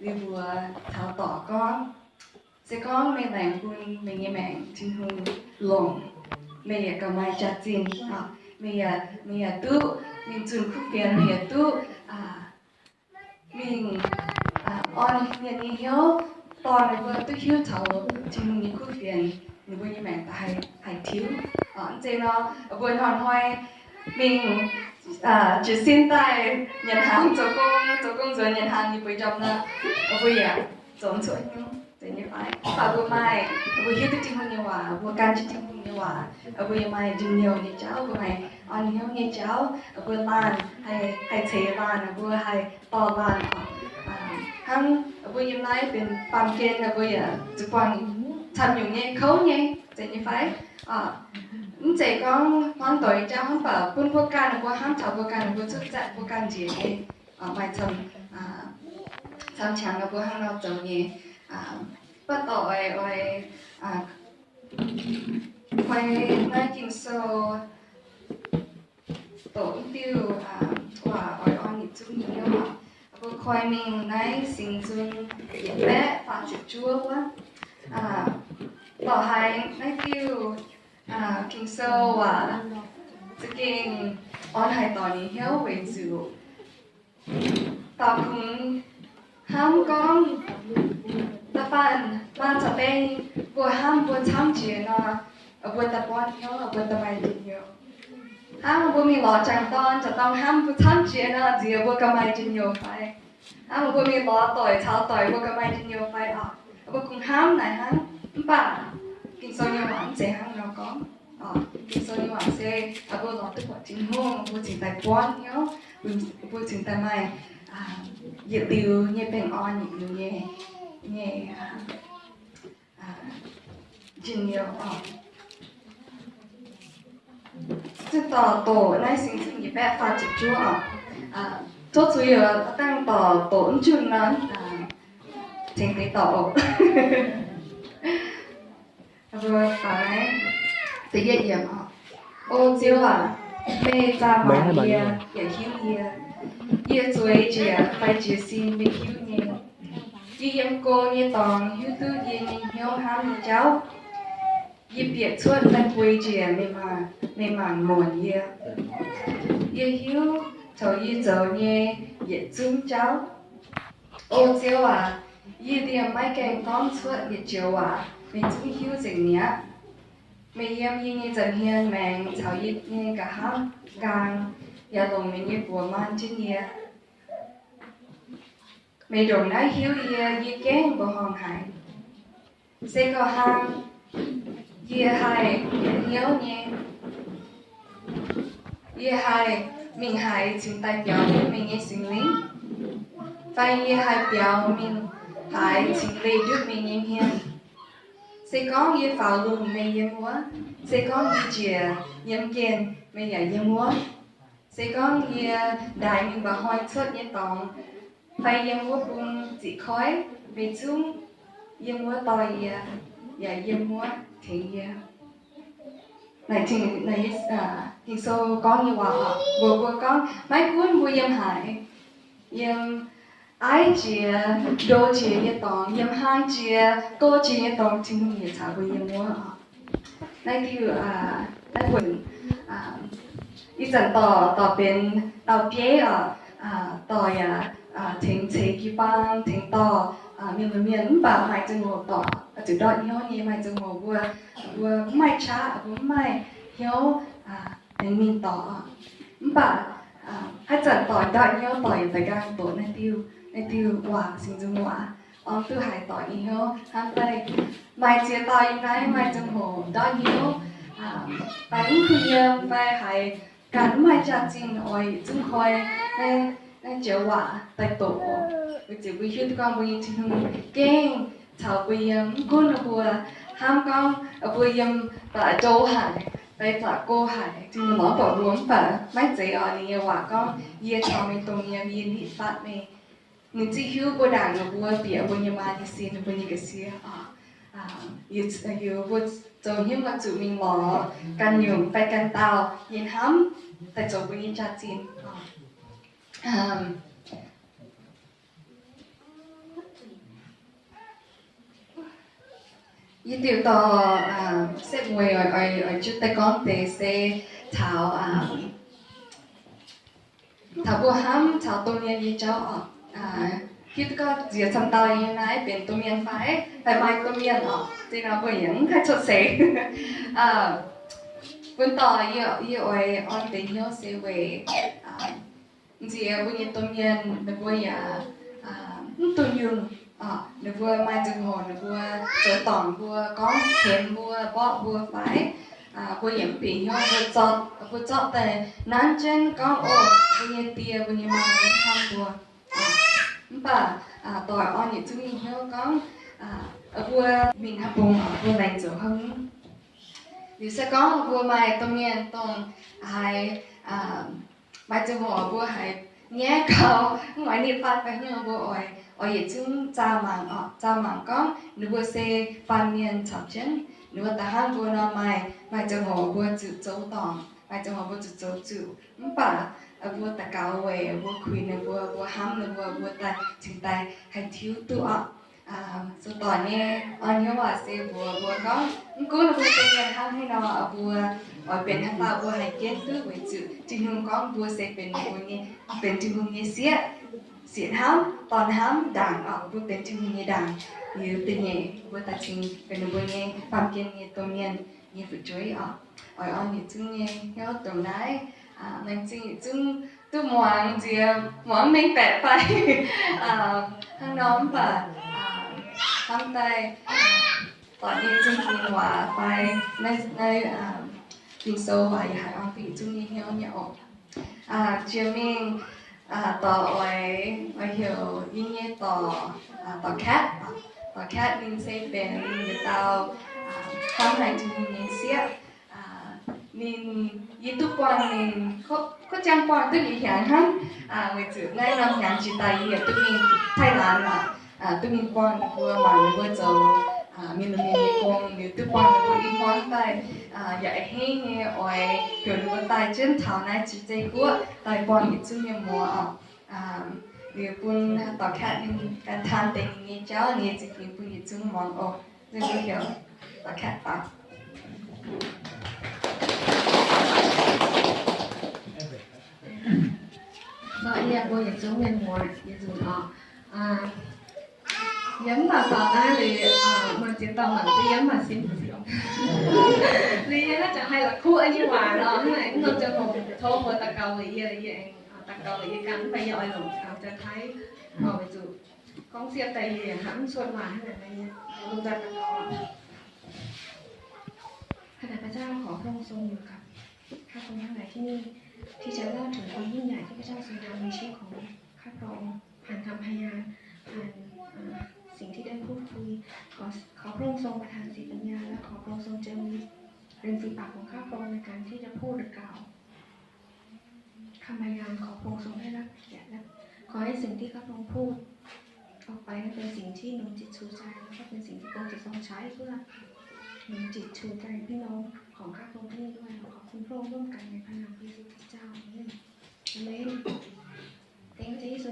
Liuz mbuo taux dorc gorngv, se gorngv meih laengz bun meih nyei maengc Tin-Hungh longc, meih yaac gauh maaih jaax-zinh. Meih yaac, meih yaac duqv mingh zunh kuv fienx, meih yaac duqv mingh orn mienh nyei hnyouv, dorh ninh mbuo duqv hiuv taux Tin-Hungh nyei kuv fienx, ninh mbuo nyei maengc daaih haih tiuv. Mv zeiz nor, mbuo hnoi-hnoi mingh jiez sin daaih nyanc hnaangx, zoux gong, zoux gong nzuonx nyanc hnaangx, yie bueix njormh nor, mbuo yaac zoux mv cuotv hnyouv, zeiz nyei fai? Mv baac mbuo maaih, mbuo hiuv duqv Tin-Hungh nyei waac, mbuo gan jienv Tin-Hungh nyei waac, mbuo yaac maaih njien-youh nyei jauv, mbuo maaih orn hnyouv nyei jauv, mbuo laanh haih, haih ceix laanh, mbuo haih dorh laanh oc. Hnangv mbuo yiem naaiv benx baamh gen, mbuo yaac zuqc buangh camv nyungc nyei kouv nyei, zeiz nyei fai? Mv zeiz gorngv hmuangv doic nyei jauv, mv baac bun mbuo ganh mbuo hnamv taux mbuo ganh mbuo cuotv zaeqv mbuo ganh njiec nyei, maaih camv, camv qangx mbuo hnangv nor zoux nyei. Mv baac doic oix koi naaiv Ging-Sou doqc mv diuh waac oix orn yietc zungv nyei hnyouv. Mbuo koi mingh naaiv Singx Nzung yietc baeqv faah ziepc juov wuov. Doic haiz naaiv diuh Ging-Sou waac za'gengh orn haic doic nyei hnyouv weic zuqc doic kungx hnamv gorngv da'faanh maanc caux baeng mbuo hnamv mbuo camv jiex nor, mbuo daaih buonv hnyouv, mbuo daaih maaih njien-youh. Hnangv mbuo mingh lorz jangc dorn, jangc dorn hnamv mbuo camv jiex nor, nziex mbuo gauh maaih njien-youh fai? Hnangv mbuo mingh lorz doic caux doic mbuo gauh maaih njien-youh fai oc? Mbuo kungx hnamv naaic hnangv. Mv baac Ging-Sou nyei waac mv zeiz hnangv nor gorngv. Ging-Sou nyei waac se mbuo lorz duqv buatc Tin-Hungh, mbuo cingx daaih buonv hnyouv, mbuo cingx daaih maaih yietc liuz nyei baengh orn, yietc liuz nyei, nyei njien-youh oc. Zungv dorh doqc naaiv Singx Nzung yietc baeqv faah ziepc juov oc. Tov zuiz youz dangh dorh doqc mv junc nor, tengx deix dorh oc. Mbuo faaux naaiv da'yietv yiemc oc. O Ziouv aac, meih zaah mangc yie yaac hiuv yie. Yie zueiz njiec fai jiez sin meih hiuv nyei. Yie yiem go nyei dorngx hiuv duqv yie nyei hnyouv hnamv nyei jauv. Yie bieqc cuotv fai guei njiec, meih mangc muonc yie. Yie hiuv coux yie zoux nyei yietc zungv jauv. O Ziouv aac, yie liemh maiv gaengh gorngv cuotv yietc joux waac, meih zungv hiuv nzengc mi'aqv. Meih yiem yie nyei nza'hmien maengx caux yie nyei nqa'haav nqaang, yaac longc meih nyei buoz maanc jienv yie. Meih ndongc naaiv hiuv yie, yie gengh mbuoqc horngh haic. Se gauh hlang, yie haih yietc hnyouv nyei. Yie haih mingh haaix cingx daaih biaux duqv meih nyei Singx Lingh? Fai yie haih biaux mingh haaix cingx leih duqv meih nyei hmien? Se gorngv yie faaux lungh, meih yiem wuov. Se gorngv yie njiec yiem gengh, meih yaac yiem wuov. Se gorngv yie ndaix mingh mba'hnoi cuotv nyei dorngx, fai yiem wuov bung ziqc koiv, meih zungv yiem wuov dorh yie, yaac yiem wuov tengx yie. Naaiv Ging-Sou gorngv nyei waac oc. Mbuox mbuo gorngv maiv gunv mbuo yiem haaix, yiem aiv jiex, ndo jiex nyei dorngx, yiem hlang jiex, go jiex nyei dorngx, Tin-Hungh yietc caux mbuo yiem wuov oc. Naaiv diuh, naaiv buonc, ih zanc dorc, dorc benx dauh-bieiv oc. Dorc yaac tengx ceix jiu-baang, tengx dorh mienh, mienh, mienh, mv baac maaih ziangh hoc dorc zuqc ndortv hnyouv nyei. Maaih ziangh hoc mbuo, mbuo mv maaih qaqv, mbuo mv maaih hnyouv aengx mingh dorc. Mv baac haaix zanc dorc ndortv hnyouv, dorc yaac daaih nqaang doqc naaiv diuh, naaiv diuh waac, Singx Nzung waac, orn duqv haiz dorc nyei hnyouv hnangv. Fai maaih ziex dauh yiem naaiv maaih ziangh hoc ndortv hnyouv, fai mv kuh yiem, fai haiz ganh mv maaih jaax-zinh oix yietc zungv koi naaiv joux waac daaih doqc. Weic zuqc mbuo hiuv duqv gorngv mbuo nyei Tin-Hungh gengh caux mbuo yiem. Mv gunv mbuo hnamv gorngv mbuo yiem ba'laqc ndo haic fai ba'laqc go haic, Tin-Hungh lorz buatc mbuo, mv baac maiv zeiz oc. Ninh nyei waac gorngv, yie caux meih dongh yiem, yie nitv fatv meih. ninh zieqv hiuv mbuo ndaangc ninh mbuo bieqc mbuo nyei maa nyei sin, mbuo nyei ga'sie oc. Yie, yie mbuo zoux hnyouv oix zuqc mingh lorz ganh nyungc fai ganh dauh nyei hnamv daaih zoux mbuo nyei jaax-zinh oc. Yie diuh dorh setv mueiz oix jiu daaih gorngv deix se taux, taux mbuo hnamv taux domh mienh nyei jauv oc. Hiuv duqv gorngv nziex camv dauh nyei naaiv benx domh mienh fai, fai maaih domh mienh oc, zinh nor mbuo yaac mv haih cuotv seix. Bun dorh yie, yie oix orn deix hnyouv se weic nziex mbuo nyei domh mienh ninh mbuo yaac mv dunh yungh. Ninh mbuo maaih ziangh hoc ninh mbuo zoux dorngc mbuo, gorngv hemx mbuo, mborqv mbuo fai, mbuo yaac mv bieqc hnyouv, mbuo zorqv, mbuo zorqv daaih nanv jienv gorngv, o, mbuo nyei die, mbuo nyei maa mv hnamv mbuo. Mv baac doix orn yietc zungv nyei hnyouv gorngv, mbuo mingh haaix bung, mbuo laengz zoux haaix nyungc. Liuz se gorngv mbuo maaih domh mienh dongh haiz, maaih ziangh hoc mbuo haiz nyaiv gau, mv oix ninh faanh fai hnyouv, mbuo oix, oix yietc zungv zaah mangc oc, zaah mangc gorngv ninh mbuo se baamh mienh caux jienv. Ninh mbuo da'hnangv mbuo nor maaih, maaih ziangh hoc mbuo zuqc zoux dorngc, maaih ziangh hoc mbuo zuqc zoux zuqc. Mv baac mbuo daux gaux weic mbuo kuinx ninh mbuo, mbuo hnamv ninh mbuo, mbuo daaih cingx daaih haih tiuv duqv oc. Zoux doic nyei orn hnyouv waac se mbuox mbuo gorngv, mv gunv mbuo domh mienh hnangv haaix nor, mbuo oix benx haaix dauh mbuo haih jienv duqv, weic zuqc Tin-Hungh gorngv mbuo se benx mbuo nyei, benx Tin-Hungh nyei sieqv, sieqv hnamv, dorn hnamv ndaangc oc. Mbuo benx Tin-Hungh nyei ndaangc, liuz da'nyeic mbuo daaih cingx benx ninh mbuo nyei baamh gen nyei domh mienh nyei fu'jueiv oc. Oix orn yietc zungv nyei hnyouv dongh naaiv, laengz zingh yietc zungv duqv muangx nziex, muangx mengh baeqc fai hnangv nor, mv baac hnamv daaih doic nyei zingh fingx waac fai naaiv, naaiv Ging-Sou waac yaac haih orn bun yietc zungv nyei hnyouv nyei oc. Jiex mingh dorh oix, oix heuc yie nyei dorc, dorc Katv. Dorc Katv ninh se benx yietc dauh hnamv haic Tin-Hungh nyei sieqv. Ninh, yie duqv buangh ninh, kuv jangx buangh duqv nyic hnyangx hnangv, weic zuqc naaiv norm hnyangx jiex daaih yie duqv mingh Thailand aqv, duqv mingh buangh ninh mbuo, mangc ninh mbuo zoux mienh lomh mienh nyei gong, liuz duqv buangh ninh mbuo i hmuangv daaih, yaac a'hneiv nyei oix heuc ninh mbuo daaih jienv taux naaiv Zipv Zeiv Guoqv daaih buangh yietc zungv mienh muoz oc. Liuz bun dorc Katv ninh gan taan deix ninh nyei jauv, ninh nyei zingh fingx bun yietc zungv muangx oc. Ninh mbuo heuc dorc Katv faaux. Yie mbuo yietc zungv mienh muoz yietc zungv oc. Yie mv baac faaux naaiv liuz, maaih ziex dauh mangc duqv yie mv baac sin ziouc. Liuz yie naaiv jangx haih la'kuqv nyei waac nor, hnangv naaic mv norm ziangh hoc tov mbuo daux gaux weic yie, yie aengx daux gaux weic yie ganh, mv baac yie oix longc Janx-Taiv, weic zuqc gorngv siepv daaih yie yaac hnamv mv cuotv waac hnangv naaic, yie longc Janx-Taiv daux gaux. ข้าพเจ้าขอพระองค์ทรงอยู่กับข้าพระองค์ทั้งหลายที่นี่ ที่จะเล่าถึงความยิ่งใหญ่ที่พระเจ้าทรงทำในชีวิตของข้าพระองค์ ผ่านคำพยาน ผ่านเอ่อสิ่งที่ได้พูดคุย ขอขอพระองค์ทรงประทานสติปัญญา และขอพระองค์ทรงเจิมริมฝีปากของข้าพระองค์ในการที่จะพูดหรือกล่าว คำพยาน ขอพระองค์ทรงได้รับเกียรติ และขอให้สิ่งที่ข้าพระองค์พูดออกไปนั้นเป็นสิ่งที่หนุนจิตชูใจ แล้วก็เป็นสิ่งที่พระองค์จะทรงใช้เพื่อหนุนจิตชูใจพี่น้องของข้าพระองค์ที่นี่ด้วย เราขอบคุณพระองค์ร่วมกันในพระนามพระเยซูคริสต์เจ้า อาเมน อาเมน Thank you, Yesu.